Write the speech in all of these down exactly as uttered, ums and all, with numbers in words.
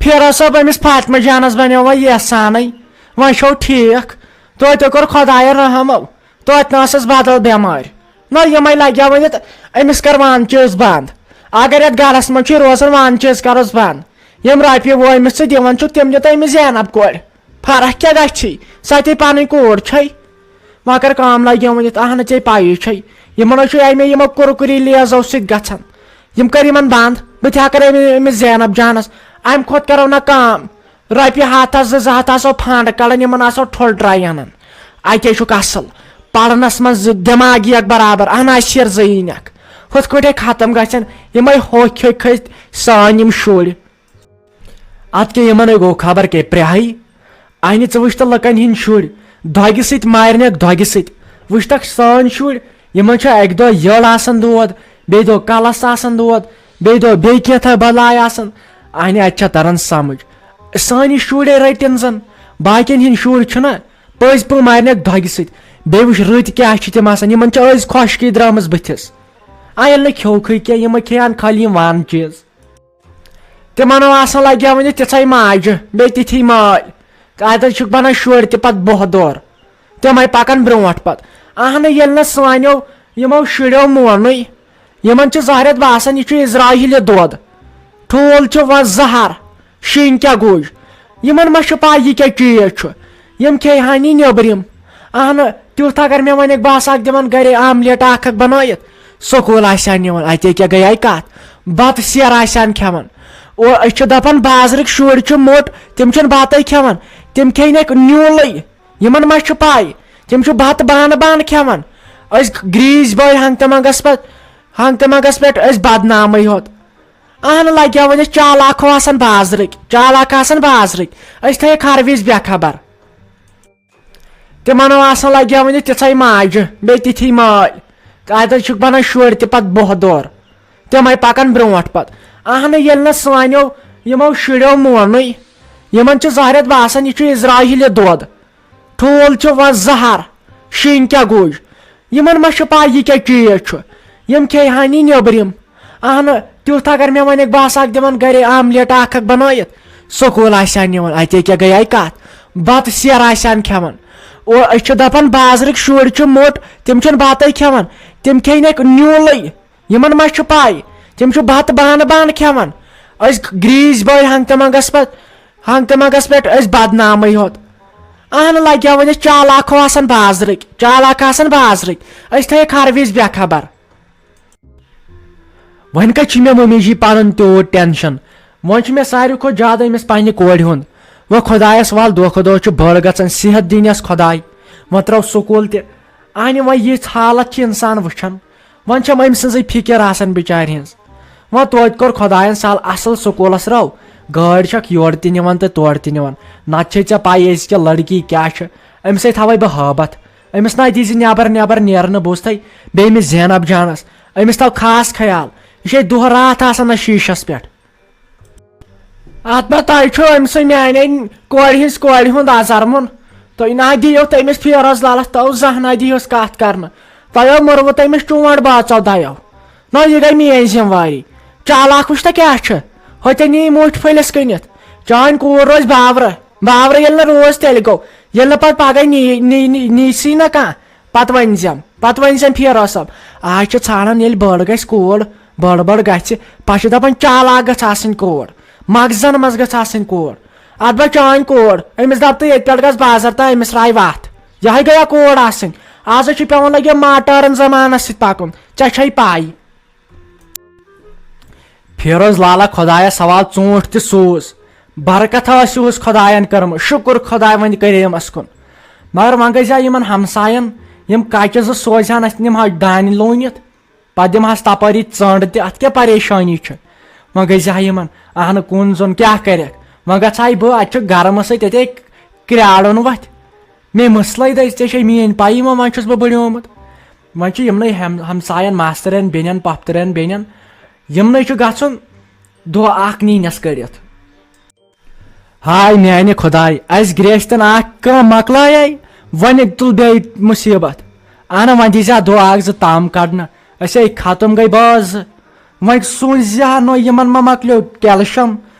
فیروز صٲب، أمِس فاطمہ جانس بنیو وۄنۍ یہِ احسانٕے۔ وۄنۍ چھو ٹھیٖک، توتہِ کوٚر خۄدایَن رحم، توتہِ نہ ٲسٕس بدل بٮ۪مٲرۍ۔ نہ، یِمے لگیا ؤنِتھ، أمِس کر وان چیٖز بنٛد۔ اگر یتھ گرس منٛز چھُ روزان، وان چیٖز کرس بنٛد۔ یِم رۄپیہِ وٲمِس ژٕ دِوان چھُکھ، تِم دِ تہٕ أمِس زینب کورِ۔ فرق کیٛاہ گژھی؟ سۄ تہِ پنٕنۍ کوٗر چھے۔ وۄنۍ کر کٲم لگیا ؤنِتھ، اہنہٕ ژےٚ پَیی چھے، یِمن حظ چھُ اَمے یِمو کُرکُری لیزو سۭتۍ گژھان۔ یِم کر یِمن بنٛد، بہٕ تہِ ہا کر أمِس، أمِس زینب جانس۔ امہِ کھۄتہٕ کرو نہ کٲم۔ رۄپیہِ ہتھ آسہٕ زٕ زٕ ہتھ آسو فنڈ کڑان، یِمن آسو ٹھوٚل ٹراے انان۔ اتے چھُکھ اصل، پرنس منٛز زِ دٮ۪ماغ یِیَکھ برابر، اہن آسہِ شیر زٔیٖنیکھ۔ ہُتھ کٲٹھۍ ختم گژھن یِمے ہوکھۍ ہوکھۍ کھٔتۍ سٲنۍ یِم شُرۍ۔ اتھ کیٛاہ یِمن ہے گوٚو خبر کیٛاہ پرٛہے۔ اہنہِ ژٕ وٕچھ تہٕ لُکن ہِنٛدۍ شُرۍ دۄگہِ سۭتۍ مارنیکھ دۄگہِ سۭتۍ۔ وٕچھ تکھ سٲنۍ شُرۍ، یِمن چھُ اکہِ دۄہ یٔڑ آسان دود، بیٚیہِ دۄہ کلس آسان دود، بیٚیہِ دۄہ بیٚیہِ کینٛژھا بلاے آسان۔ اہنہِ اتہِ چھا تران سمجھ۔ سٲنی شُرۍ ہے رٔٹِن زن، باقین ہِنٛدۍ شُرۍ چھِنہ پٔزۍ پٲٹھۍ مارنیکھ دۄگہِ سۭتۍ۔ بیٚیہِ وٕچھ رٕتۍ کیٛاہ چھِ تِم آسان، یِمن چھِ أزۍ خۄشکی درٛامٕژ بٕتھِس۔ آ، ییٚلہِ نہٕ کھیوکھٕے کینٛہہ، یِم کھیٚیہِ ہن خٲلی یِم وان چیٖز۔ تِمن اوس آسان لگیا ؤنِتھ تِژھے ماجہِ، بیٚیہِ تِتھی مٲلۍ۔ تہٕ اتہِ حظ چھُکھ بنان شُرۍ تہِ پتہٕ بۄہ دور۔ تِمے پکان برونٛٹھ پتہٕ۔ اہنہٕ، ییٚلہِ نہٕ سانیو یِمو شُریو مونُے، یِمن چھُ زہرٮ۪تھ باسان، یہِ چھُ اسرائیلہِ دۄد۔ ٹھوٗل چھُ وۄنۍ زہر، شیٖن کیٛاہ گوٚج؟ یِمن ما چھُ پاے یہِ کیٛاہ چیٖز چھُ؟ یِم کھیٚیہِ ہن یہِ نیٚبرِم۔ اہنہٕ، تیُتھ اگر مےٚ وۄنۍ اکھ بہٕ آسہٕ اکھ دِوان گرے آملیٹ اکھ اکھ بنٲیِتھ، سکوٗل آسہِ ہا نِوان، اتے کیٛاہ گٔیے کتھ؟ بتہٕ سیر آسہِ ہن کھٮ۪وان۔ او، أسۍ چھِ دپان بازرٕکۍ شُرۍ چھِ موٚٹ، تِم چھِنہٕ بتہٕ کھٮ۪وان، تِم کھیٚنکھ نیوٗلٕے۔ یِمن ما چھُ پاے؟ تِم چھِ بتہٕ بانہٕ بانہٕ کھٮ۪وان۔ أسۍ گریٖسۍ بٲے ہنٛگتہٕ منٛگس پٮ۪ٹھ، ہنٛگتہٕ منٛگس پٮ۪ٹھ أسۍ بدنامٕے ہوت۔ اہن لگیا وۄنۍ أسۍ چالاکھ ہو آسان بازرٕکۍ، چالاکھ آسان بازرٕکۍ، أسۍ تھٲیِکھ ہر وِزِ بے خبر۔ تِمن اوس آسان لگیا ؤنِتھ تِژھے ماجہِ، بیٚیہِ تِتھی مٲلۍ۔ تہٕ اتہِ حظ چھُکھ بنان شُرۍ تہِ پتہٕ بۄہ دور۔ تِمے پکان برونٛٹھ پتہٕ۔ اہنہٕ، ییٚلہِ نہٕ سانیو یِمو شُریو مونُے، یِمن چھُ زہرٮ۪تھ باسان، یہِ چھُ اسرائیلہِ دۄد۔ ٹھوٗل چھُ وۄنۍ زہر، شیٖن کیٛاہ گوٚج؟ یِمن ما چھُ پاے یہِ کیٛاہ چیٖز چھُ؟ یِم کھیٚیہِ ہن یہِ نیٚبرِم۔ اہنہٕ، تیُتھ اگر مےٚ وۄنۍ اکھ بہٕ آسہٕ اکھ دِوان گرے آملیٹ اکھ اکھ بنٲیِتھ، سکوٗل آسہِ ہا نِوان، اتے کیٛاہ گٔیے کتھ؟ بتہٕ سیر آسہِ ہن کھٮ۪وان۔ او، أسۍ چھِ دپان بازرٕکۍ شُرۍ چھِ موٚٹ، تِم چھِنہٕ بتَے کھٮ۪وان، تِم کھیٚنکھ نیوٗلٕے۔ یِمن ما چھُ پاے؟ تِم چھِ بتہٕ بانہٕ بانہٕ کھٮ۪وان۔ أسۍ گریٖسۍ بٲے ہنٛگتہٕ منٛگس پٮ۪ٹھ، ہنٛگتہٕ منٛگس پٮ۪ٹھ أسۍ بدنامٕے ہوت۔ اہن لگیا وۄنۍ أسۍ چالاکھ ہو آسان بازرٕکۍ، چالاکھ آسان بازرٕکۍ، أسۍ تھٲیِکھ ہر وِزِ بے خبر۔ وۄنۍ کتہِ چھُ مےٚ مٔمی جی پنُن تیوٗت ٹینشن؟ وۄنۍ چھُ مےٚ ساروی کھۄتہٕ زیادٕ أمِس پننہِ کورِ ہُنٛد۔ وۄنۍ خۄدایس وال، دۄہ کھۄتہٕ دۄہ چھُ بٔڑ گژھان، صحت دِنٮ۪س خۄداے۔ وۄنۍ ترٛٲو سکوٗل تہِ۔ اہنہِ وۄنۍ یِژھ حالت چھِ انسان وٕچھان۔ وۄنۍ چھم أمۍ سٕنٛزٕے فِکِر آسان بِچارِ ہٕنٛز۔ وۄنۍ توتہِ کوٚر خۄدایَن سہل، اَصٕل سکوٗلَس رٲو، گٲڑۍ چھکھ یورٕ تہِ نِوان تہٕ تورٕ تہِ نِوان۔ نَتہٕ چھے ژےٚ پَیی أزکہِ لڑکی کیٛاہ چھِ، أمِس سۭتۍ تھاوَے بہٕ ہٲبَتھ۔ أمِس نہ دیٖزِ نٮ۪بر نٮ۪بر نیرنہٕ، بوٗزتھَے؟ بیٚیہِ أمِس زینب جانَس، أمِس تھاو خاص خیال، یہِ چھے دۄہ راتھ آسان اَتھ شیٖشَس پٮ۪ٹھ۔ اتھ ما تۄہہِ چھو أمۍ سٕے میانہِ کورِ ہٕنٛز کورِ ہُنٛد ازرمُن؟ تُہۍ نہ دِیِو تٔمِس فیروز لالس تو زانٛہہ نہ دِیِوس کتھ کرنہٕ۔ تۄہہِ مٔروٕ تٔمِس چونٛڈ باژو دۄیو۔ نہ، یہِ گٔے میٲنۍ ذمہٕ واری۔ چالاک وٕچھ تہ کیٛاہ چھُ؟ ہوٚتہِ نی موٚٹھۍ پھٔلِس کٕنِتھ۔ چٲنۍ کوٗر روزِ باورٕ۔ باورٕ ییٚلہِ نہٕ روز تیٚلہِ گوٚو۔ ییٚلہِ نہٕ پتہٕ پگاہ نی، نی، نی، نیٖسی نہ کانٛہہ۔ پتہٕ ؤنۍ زٮ۪م، پتہٕ ؤنۍ زٮ۪م فیروز صٲب۔ آز چھِ ژھانڈان ییٚلہِ بٔڑ گژھِ کوٗر، بٔڑ بٔڑ گژھِ، پتہٕ چھِ دپان چالاک گژھِ آسٕنۍ کوٗر، مغزن منٛز گژھِ آسٕنۍ کوٗر۔ اتھ بہ چٲنۍ کوٗر، أمِس دپ تہٕ ییٚتہِ پٮ۪ٹھ گژھ بازر تہٕ أمِس راے وتھ۔ یہے گٔیا کوٗر آسٕنۍ۔ آز چھُ پٮ۪وان لگیا ماٹٲرن زمانس سۭتۍ پکُن، ژےٚ چھے پاے۔ فیروز لالا خۄدایس حوالہٕ ژوٗنٛٹھ تہِ سوٗز، برکت ٲسِوُس خۄداین کٔرمٕژ، شُکر خۄداے وۄنۍ کریمس کُن۔ مگر وۄنۍ گٔے زِ یِمن ہمساین، یِم کچہِ زٕ سوزِ ہن اسہِ، نِمہٕ ہا دانہِ لوٗنِتھ، پتہٕ دِمہٕ ہس تپٲری ژٔنٛڈ تہِ، اتھ کیٛاہ پریشٲنی چھِ؟ وۄنۍ گٔے زِ ہا یِمن، اہنہٕ کُن زوٚن کیٛاہ کرٮ۪کھ؟ وۄنۍ گژھٕ ہا بہٕ، اتہِ چھُ گرمہٕ سۭتۍ ییٚتے کرٛاڑُن وتھِ۔ مےٚ مٕسلَے دٔج، ژےٚ چھے میٛٲنۍ پَیی ما وۄنۍ چھُس بہٕ بٕڈیومُت۔ وۄنۍ چھُ یِمنٕے ہم-، ہمساین، ماستٕرٮ۪ن، بیٚنٮ۪ن، پۄپھتٕرٮ۪ن، بیٚنٮ۪ن، یِمنٕے چھُ گژھُن دۄہ اکھ نیٖنَس کٔڑِتھ۔ ہاے میٛانہِ خۄداے، اَسہِ گرٛیستٮ۪ن اکھ کٲم مۄکلایے، وۄنۍ تُل بیٚیہِ مُصیٖبت۔ اَنہٕ وۄنۍ دیٖزِ ہا دۄہ اکھ زٕ تام کڑنہٕ، أسے ختم گٔے باز۔ وۄنۍ سوٗنٛچ زِ ہا نو یِمن ما مۄکلیو کیلشم،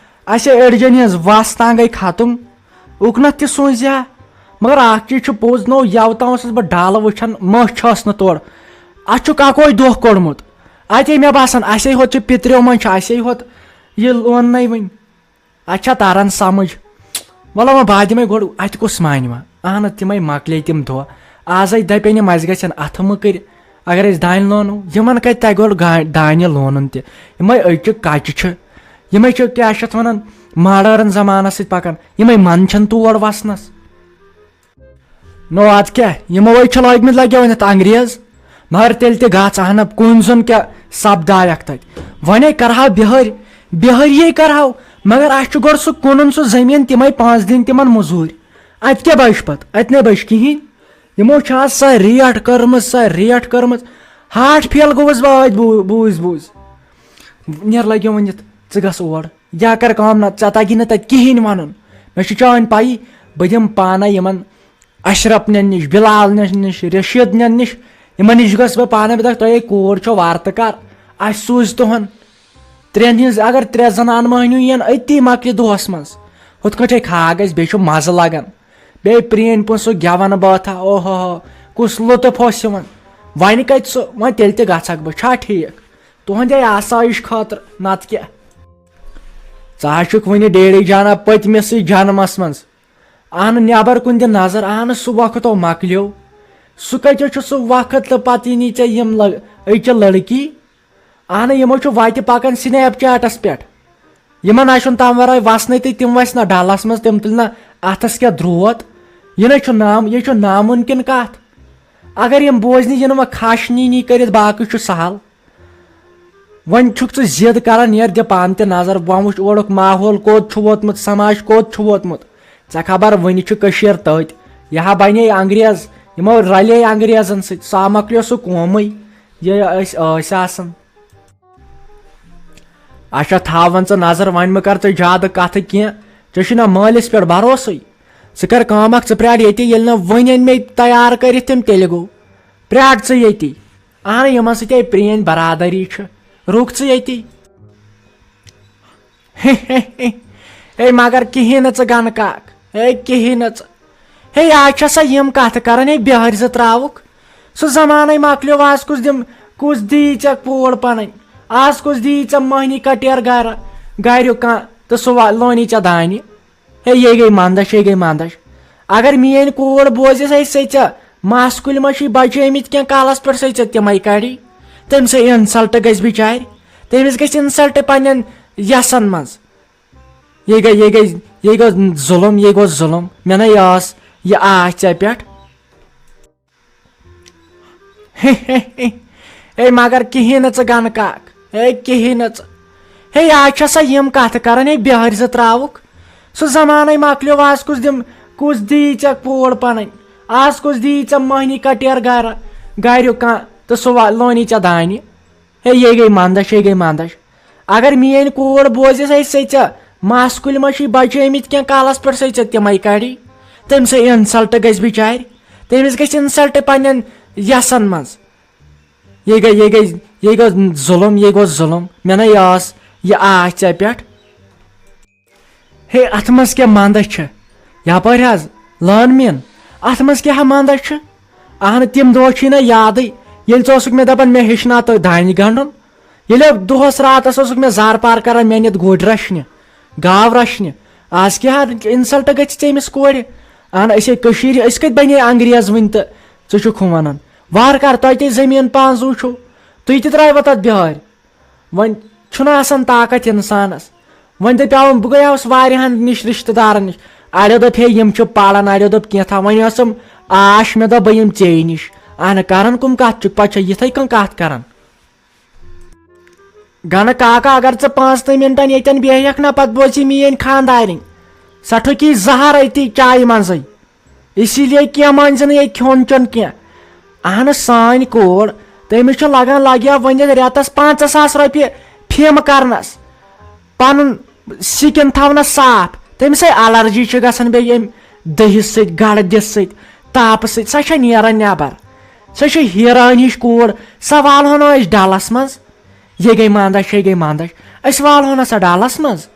اسہِ أڑجن ہٕنٛز وس تام گٔے ختم۔ اُکنتھ تہِ سوٗنٛچ زِ ہا، مگر اکھ چیٖز چھُ پوٚز، نو یوٕ تام اوسُس بہٕ ڈل وٕچھان، مٔچھ ٲس نہٕ تورٕ۔ اتھ چھُکھ اکوے دۄہ کوٚڑمُت۔ اتے مےٚ باسان، اسے ہوت چھُ پِتریو منٛز چھُ اسے ہوت یہِ لوننَے وٕنہِ۔ اتہِ چھا تران سمجھ؟ وَلہٕ وۄنۍ بہٕ دِمے گۄڈٕ، اتہِ کُس مانہِ وۄنۍ؟ اہن، تِمے مۄکلے تِم دۄہ۔ آزے دپن یِم، اسہِ گژھن اتھٕ مٕکٕرۍ۔ اگر أسۍ دانہِ لونو، یِمن کتہِ تگہِ گۄڈٕ گا-، دانہِ لونُن تہِ؟ یِمے أزچہِ کچہِ چھِ، یِمے چھِ کیٛاہ چھِ اتھ ونان، ماڈٲرٕن زمانس سۭتۍ پکان، یِمے منٛد چھِنہٕ تور وسنس۔ نو ادٕ کیٛاہ، یِمو ہے چھِ لٲگمٕتۍ لگیو ونہِ اتھ انگریز۔ مگر تیٚلہِ تہِ گژھ، اہن، کُنہِ زوٚن کیٛاہ سپدایکھ تتہِ۔ ونے کرہاو بِہٲرۍ، بِہٲرۍ یے کرہاو، مگر اسہِ چھُ گۄڈٕ سُہ کٕنُن سُہ زٔمیٖن، تِمے پانٛژھ دِنۍ تِمن مٔزوٗرۍ۔ اتہِ کیٛاہ بچہِ پتہٕ؟ اتہِ نے بچہِ کِہیٖنۍ۔ یِمو چھِ آز سۄ ریٹ کٔرمٕژ، سۄ ریٹ کٔرمٕژ۔ ہارٹ فیل گوٚوُس بہٕ ٲدۍ بو-، بوٗزۍ بوٗزۍ۔ نیر لگیو ؤنِتھ، ژٕ گژھ اور۔ یا کر کٲم نہ، ژےٚ تگی نہٕ تتہِ کِہیٖنۍ ونُن۔ مےٚ چھِ چٲنۍ پَیی، بہٕ دِمہٕ پانے یِمن اشرف نٮ۪ن نِش، بلال نٮ۪ن نِش، رشید نٮ۪ن نِش، یِمن نِش گژھ بہٕ پانے۔ بہٕ دپہٕ، تۄہے کوٗر چھو وارٕ تہٕ کر، اسہِ سوٗزۍ تُہُنٛد۔ ترٛٮ۪ن ہٕنٛز، اگر ترٛےٚ زنان مٔہنیوٗ یِن، أتی مۄکلہِ دۄہس منٛز۔ ہُتھ کٲٹھۍ کھاگ اَسہِ، بیٚیہِ چھُ مزٕ لگان۔ بیٚیہِ پرٛٲنۍ پٲٹھۍ سُہ گٮ۪وَن بٲتھا، اوہو ہو، کُس لطف اوس یِوان۔ وۄنۍ کَتہِ سُہ، وۄنۍ تیٚلہِ تہِ گژھکھ بہٕ، چھا ٹھیٖک؟ تُہنٛدے آسٲیِش خٲطرٕ، نتہٕ کیٛاہ؟ ژٕ ہا چھُکھ وُنہِ ڈیڈی جانا پٔتمِسٕے جنمس منٛز۔ اہنہٕ، نٮ۪بر کُن دِ نظر، اہنہٕ، سُہ وقت او مۄکلیو۔ سُہ کتہِ چھُ سُہ وقت تہٕ پتہٕ یی نہٕ ژےٚ یِم لڑ-، أکہِ لڑکی۔ اہنہٕ، یِمو چھُ وتہِ پکان سنیپ چیٹس پٮ۪ٹھ۔ یِمن آسہِ نہٕ تَمہِ ورٲے وسنٕے تہٕ تِم وسہِ نہ ڈلس منٛز، تِم تُلۍ نہ اتھس کیٛاہ دروت۔ یہِ نَے چھُ نام-، یہِ چھُ نامُمکِن کتھ۔ اگر یِم بوزنہِ یِنہٕ وۄنۍ کھش نی نی کٔرِتھ، باقٕے چھُ سہل۔ وۄنۍ چھُکھ ژٕ ضد کران، نیر دِ پانہٕ تہِ نظر، وۄنۍ وٕچھ اورُک ماحول کوٚت چھُ ووتمُت، سماج کوٚت چھُ ووتمُت۔ ژےٚ خبر وٕنہِ چھُ کٔشیٖر تٔتۍ، یہِ ہا بنے انگریز، یِمو رلے انگریزن سۭتۍ، سُہ ہا مۄکلیو سُہ قومٕے، یہِ أسۍ ٲسۍ آسان۔ اچھا، تھاو وۄنۍ ژٕ نظر، وۄنۍ مہٕ کر ژٕ زیادٕ کتھٕ کینٛہہ، ژےٚ چھُے نہ مٲلِس پٮ۪ٹھ بھروسٕے۔ ژٕ کر کٲم اکھ، ژٕ پرٛار ییٚتی، ییٚلہِ نہٕ وۄنۍ أنۍ مےٚ تیار کٔرِتھ تِم، تیٚلہِ گوٚو۔ پرٛار ژٕ ییٚتی۔ اہن، یِمن سۭتۍ ہے پرٛٲنۍ برادری چھِ۔ رُک ژٕ ییٚتی۔ ہے، مگر کِہیٖنۍ نہٕ ژٕ گنہٕ کاک۔ ہے، کِہیٖنۍ نہٕ ژٕ۔ ہے، آز چھےٚ سا یِم کتھٕ کران، ہے، بِہٲرۍ زٕ ترٛاوُکھ۔ سُہ زمانَے مۄکلیو، آز کُس دِم-، کُس دی ژےٚ کوٗر پنٕنۍ؟ آز کُس دی ژےٚ مٔہنی کٹیر گرٕ، گریُک کانٛہہ تہٕ سُہ وا-، لونی ژےٚ دانہِ؟ ہے، یے گٔے مندش، یے گٔے مندش۔ اگر میٲنۍ کوٗر بوزِ، سۄ سۄ ژےٚ ماسہٕ کُلۍ ما چھُے بچٲمٕتۍ کینٛہہ کالس پٮ۪ٹھ، سۄ ژےٚ تِمے کڑی۔ تٔمۍ سٕے insult گژھِ بِچارِ، تٔمِس گژھِ insult پننٮ۪ن یژھن منٛز۔ یے گٔے، یے گٔے، یے گوٚو ظلم، یے گوٚو ظلم۔ مےٚ نے ٲس یہِ آس ژےٚ پٮ۪ٹھ۔ ہے، مگر کِہیٖنۍ نہٕ ژٕ گنہٕ کاک، ہے، کِہیٖنۍ نہٕ ژٕ۔ ہے، آز چھےٚ سا یِم کَتھٕ کران، ہے، بِہٲرۍ زٕ ترٛاوُکھ۔ سُہ زمانَے مۄکلیو، آز کُس دِم-، کُس دی ژےٚ کوٗر پنٕنۍ؟ آز کُس دی ژےٚ مٔہنی کٹیر گرٕ، گریُک کانٛہہ تہٕ سُہ وا-، لونی ژےٚ دانہِ؟ ہے، یے گٔے مندش، یے گٔے مندش۔ اگر میٲنۍ کوٗر بوزِ، سۄ سۄ ژےٚ ماسہٕ کُلۍ ما چھُے بچٲمٕتۍ کینٛہہ کالس پٮ۪ٹھ، سۄ ژےٚ تِمے کڑی۔ تٔمۍ سٕے insult گژھِ بِچارِ، تٔمِس گژھِ insult پننٮ۪ن یژھن منٛز۔ یے گٔے، یے گٔے، یے گوٚو ظلم، یے گوٚو ظلم۔ مےٚ نے ٲس یہِ آس ژےٚ پٮ۪ٹھ۔ ہے، اتھ منٛز کیٛاہ مندش چھِ؟ یپٲرۍ حظ لٲن مین، اتھ منٛز کیٛاہ مندش چھِ؟ اہن، تِم دۄہ چھِی نہ یادٕے، ییٚلہِ ژٕ اوسُکھ مےٚ دپان، مےٚ ہیٚچھناو تہٕ دانہِ گنٛڈُن۔ ییٚلہِ دۄہس راتس اوسُکھ مےٚ زارٕ پار کران، مےٚ نِتھ گُرۍ رچھنہِ، گاو رچھنہِ۔ آز کیٛاہ insult گژھِ ژےٚ أمِس کورِ؟ اہن، أسے کٔشیٖرِ، أسۍ کتہِ بنے انگریز وُنہِ تہٕ ژٕ چھُکھ ہُم ونان؟ وارٕ کار تۄہہِ تہِ زٔمیٖن پانٛژھ زُو چھُو، تُہۍ تہِ ترٛٲیوا تتھ بِہٲرۍ؟ وۄنۍ چھُنہٕ آسان طاقت انسانس۔ وۄنۍ دپیاوُم، بہٕ گٔیاوُس واریاہن نِش، رشتہٕ دارن نِش۔ اڑیو دوٚپ، ہے، یِم چھِ پران، اڑیو دوٚپ کینٛہہ تھا۔ وۄنۍ ٲسٕم آش، مےٚ دوٚپ، بہٕ یِم ژیٚے نِش۔ اہنہٕ، کران کٕم کتھ چھُکھ؟ پتہٕ چھےٚ یِتھے کٔنۍ کتھ کران۔ گنہٕ کاکا، اگر ژٕ پانٛژتٲنۍ منٹن ییٚتٮ۪ن بیٚہیکھ نا، پتہٕ بوزی میٲنۍ خاندارِنۍ۔ سۄ ٹھُکی زہر أتی چایہِ منٛزٕے۔ اسی لیے کینٛہہ مٲنۍ زِ نہٕ ییٚتہِ کھیوٚن چیوٚن کینٛہہ۔ اہنہٕ، سٲنۍ کوٗر، تٔمِس چھُ لگان لگیا ؤنِتھ رٮ۪تس پنٛژاہ ساس رۄپیہِ فِم کرنس، پنُن skin تھاونس صاف۔ تٔمِس ہے allergy چھِ گژھان بیٚیہِ ییٚمہِ دٔہِس سۭتۍ، گڑدِس سۭتۍ، تاپہٕ سۭتۍ۔ سۄ چھےٚ نیران نٮ۪بر۔ سۄ چھےٚ ہیٖران ہِش کوٗر۔ سۄ والہون أسۍ ڈلس منٛز۔ یے گٔے مندش، یے گٔے مندش۔ أسۍ والہون نہ سۄ ڈلس منٛز۔